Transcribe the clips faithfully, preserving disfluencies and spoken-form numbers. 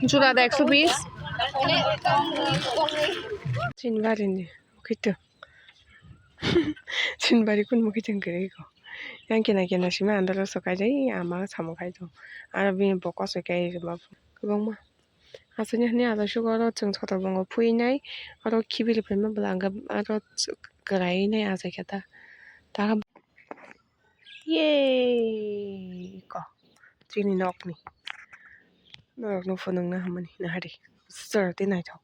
Jura da ekso bis. Chinbari ni, oke to. Chinbari kun mukhe chwng kwrwi ko. Yang kena kena simi andro sokai jai ama samung khai to. Aro bini bo kosoi kai rwma kwbangma. Aswkni hwnwi ajaisuk oro chwng sotor bongo phuinai oro khibi rwphaima bwla hwnkhe aro kwrwinai ajaikhe ta. Ta yay ko chini nokni norokno phunukna hwnmani nahari sir tei naithok.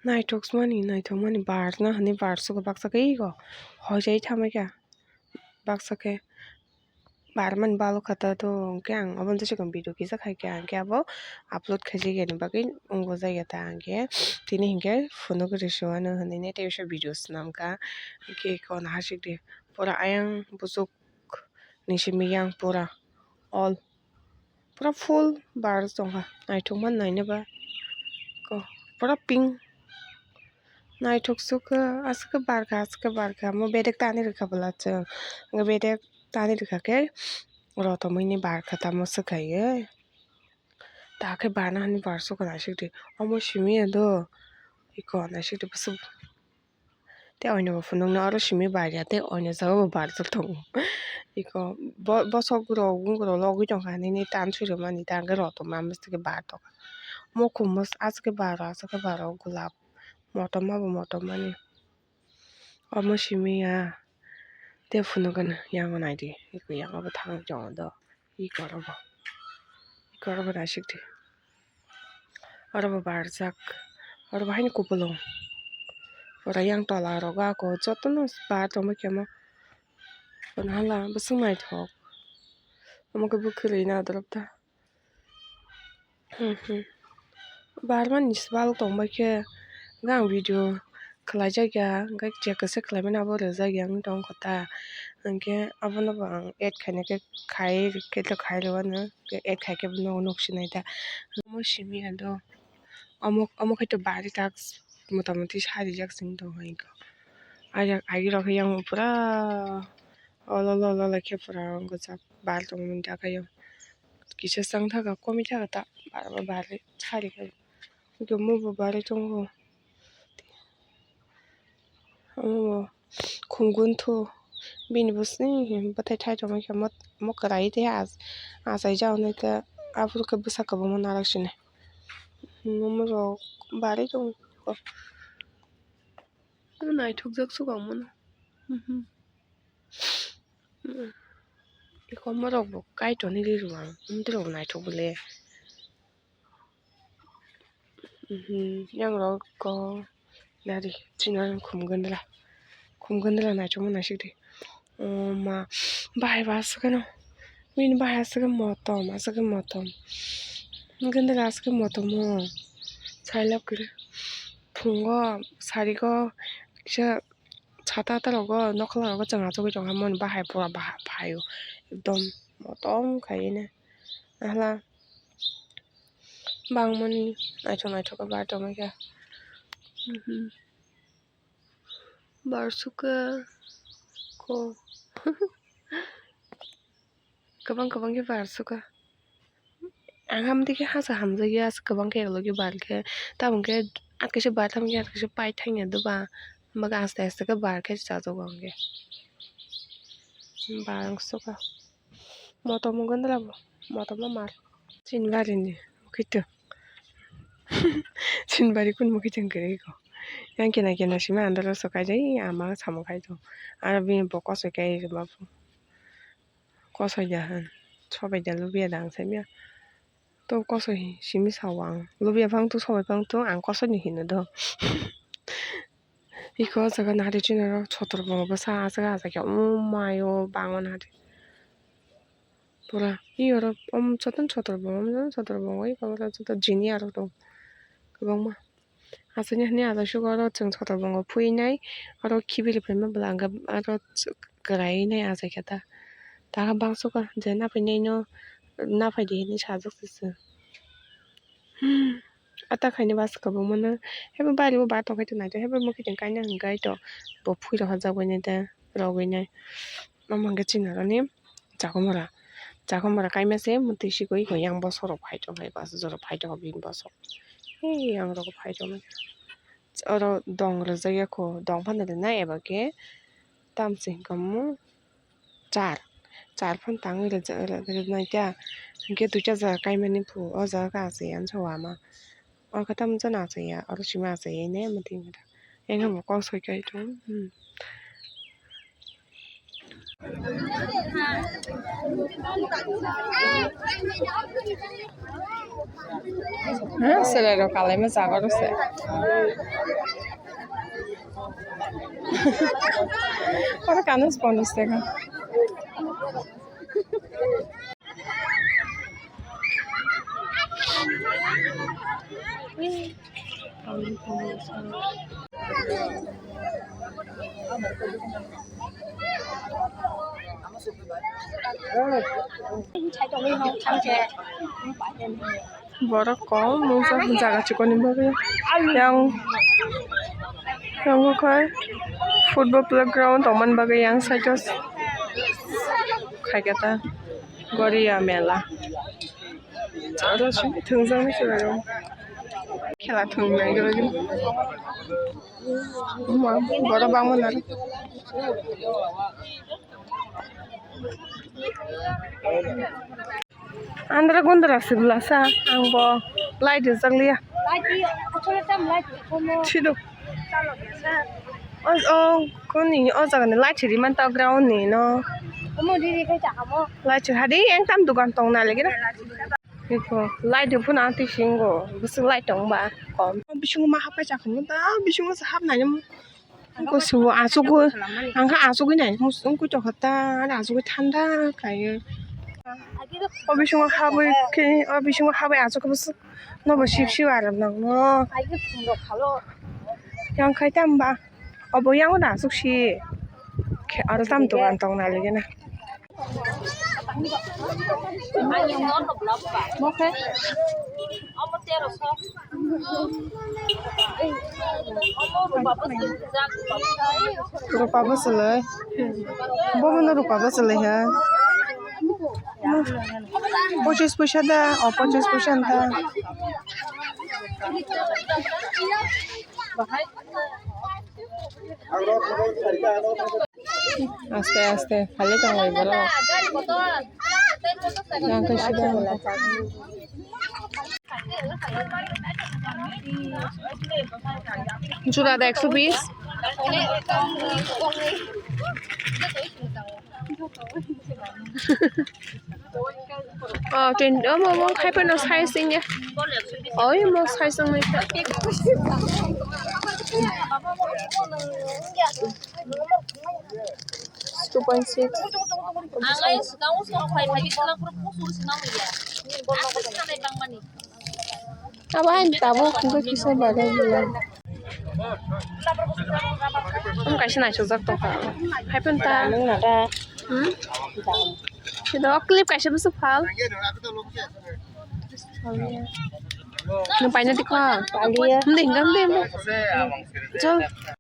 Naithok sumani, naithok mani bar na hwnwi bar sugo baksa khe ego hoi jai tamo khe baksa khe bar mani balo kha ta to hwnkhe ang obo jesa video kisa khai khe ang khe abo upload khai jagani bagwi wng go jaya ta ang khe tini hinkhe phunuk rw sio ano hwnwi ne tei video swnam kha hwnkhe eko hasik de pura ayang buchuk ni simi yang pura all. Pura full bar tongkha, naithokma nainaiba. Ko, pura pink. Naithok sukha, aswkhe barkha, aswkhe barkha. Omo bedek tani rwkha bwla chwng. Hwnkhe bedek tani rwkha khe, rotomwini barkha tamo swkha ye. Takhe bana hani bar sukha naisik di. Omo simi ya do. Iko naisik di bwswk. Tei oino bo phunukna oro simi bar ya tei oino jagao bo barjak tongo. Iko bo-, bosok rok wng rok logwi tongkha nini tan swi rwmani ta hwnkhe rotoma mistike bar tongkha. Mukhum aswk khe bar aswk khe bar o golap motom ma bo motom mani. Omo simi ya tei phunukgwna yango naidi iko yango bo thang tongo do. Iko oro bo, iko oro bo naisik di. Oro bo barjak, oro bo haino kupulung. Pura yang tola rogo ako jotono bar tongma khe omo. Bono hala bwswk naithok. Omo khe bwkhwrwi na dorop ta. Hmm, hmm. Bar mani se balok tongbai khe, hwnkhe ang video khwlaijak ya, hwnkhe je kwchak khwlaimani abo rwjak ya wng tongkha ta. Hwnkhe abono bo ang add khaina khe khai, khe to khai rw ano, add khai khe bo nogo nuk sinai ta. Omo simi ya do, omo, omo khe to bari task mota moti sarijak se wng tongkha hwnkhe. Ayang agi rok yang pura olo olo olo khe pura wng gwchak bar tongmani dakhayo. Kisa chwng thaka komi thaka ta bar bai sari khe. Hwnkhe omo bo barwi tongo. Omo bo khum gunthu bini bwswk bwthai thai tongma khe omo kwrai tei achaijak hwnwi khe aphuru khe bwsa kwbangma narwk sinai. Omo rok barwi tongo. Naithokjak swkang mano. Iko morok bo kaitor ni ri rwang, omtwi rok bo naithok bole. Yang rok ko nari chini khum gandra, khum gandra naithok ma naisik di. O ma bahai ba aswk no, bini bahai aswk motom, aswk motom, gandra aswk motom o. Sailab kwrwi phungo sarigo kisa. Chata ta rogo nokla rogo chwng achugwi tongkha, moni bahai pura bahai phaio ekdom motom khaiyene ahla bangmani naithok naithok khe bar tongmani khe. Bar sukha ko. Kwbang kwbang khe bar sukha. Ang hamdi khe hasa hamjakya, aswk kwbang khe eklogi bar khe. Tabuk khe atkaisa bar, tabuk khe atkaisa pai thangya doba. Hwnba khe aste aste khe bar khe chajago ang khe. Bar wng sukha. Motom wng gandra bo. Motom ma mar. Chini barini mukhito. Chini bari kun mukhito wng kwrwi ko. Yang kena kena simi andro sokai jai ama samung khai tong. Aro bini bo kosoi kai rwma bo. Kosoi da hwn, sobai da lubia da ang saimya. To kosoi simi sao ang, lubia phang tong, sobai phang tong, ang kosoi ni hino do. Iko o jaga nari chini oro sotor bongo bwsa aswk aswk khe, omo mai o bangma nari. Pura i oro om jotono sotor bongo, om jotono sotor bongo, iko oro joto jini aro tong kwbangma. Aswkni hwnwi ajaisuk oro chwng sotor bongo phuinai, oro khibi rwphaima bwla hwnkhe aro kwrwinai ajaikhe ta. Takha bangsukha je naphainaino naphaidi hinwi sajak se chwng. Hmm, ata khaina bwswk kwbangmano haibo bari o bar tongkhe to naitokhe haibo mukhitwng kaina hwnkhe to bo phui rohorjak bai nai ta. rogwi nai. Omo hwnkhe chini oro ni chakomora, chakomora kaima se mwtwi sigwi yang bosok rok phai tong kha, bus jora phai tong kha bini bosok. Hei yang rok phai tong kha. Oro dong rwjak ya kho, dong phano rwnai eba khe tamoni hwnkhe omo char, char phano tangwi rwjak, rwjak nai ta. Hwnkhe duita jaga kaimani phu o jaga khe achai ya wngsa wama. O khe tamo jani achai ya, oro simi achai ya ne mwtwi wngkha. Yang khe bo kok soi kai tong. Hmm. Hmm, chwrai rok kalai ma jaga rok se. Oro kanus bonus teka. Borok kobangma jaga chikon ni bagwi. Yang, yang khe football playground tongmani bagwi yang side o khaikhe ta Goria mela. Oro se thwngjaknai chwrairok khela thwngnai bagwi. Borok bangmano. Andra gundra se bwlasa, ang bo light rijak liya. Sido. O, o, kuni o jaga ni light rimani ta ground ni no. Light hadi yang tam dukan tong na lagi na. Iko light phun ang twi singo, bwswk light tong ba kom. Bisingo ma hapai chakhumu ta, bisingo se hapnai. Kusu asugwi, ang kha asugwi nai, wngkui tongkha ta, asugwi thanda khlaiwi. O bisingo habwi khe, o bisingo habwi asugwi bwswk nobo sip sip aram nangno. Yang khai tamba, obo yang asuk si. Khe aro tam dogan tong nai lagi na. Rupa bwswlwi. Bobono rupa bwswlwi ha. Pochis poisa da, o pochis poisa da. Aste aste, khali tongo borok. Yang khe sida. Jura da ekso bis. Oh, twenty, omo, omo, khai phano size wngya. Oi, omo size wngwi kha. Two point six. Abo hain tabuk hwnkhe kisa bagwi belai. Omo kaisa naisukjak tongkha. Hai phano ta. Hmm? Sida o clip kaisa bwswk phal. Nwng paina tikha. Hindi hingka hindi hindi. Chal.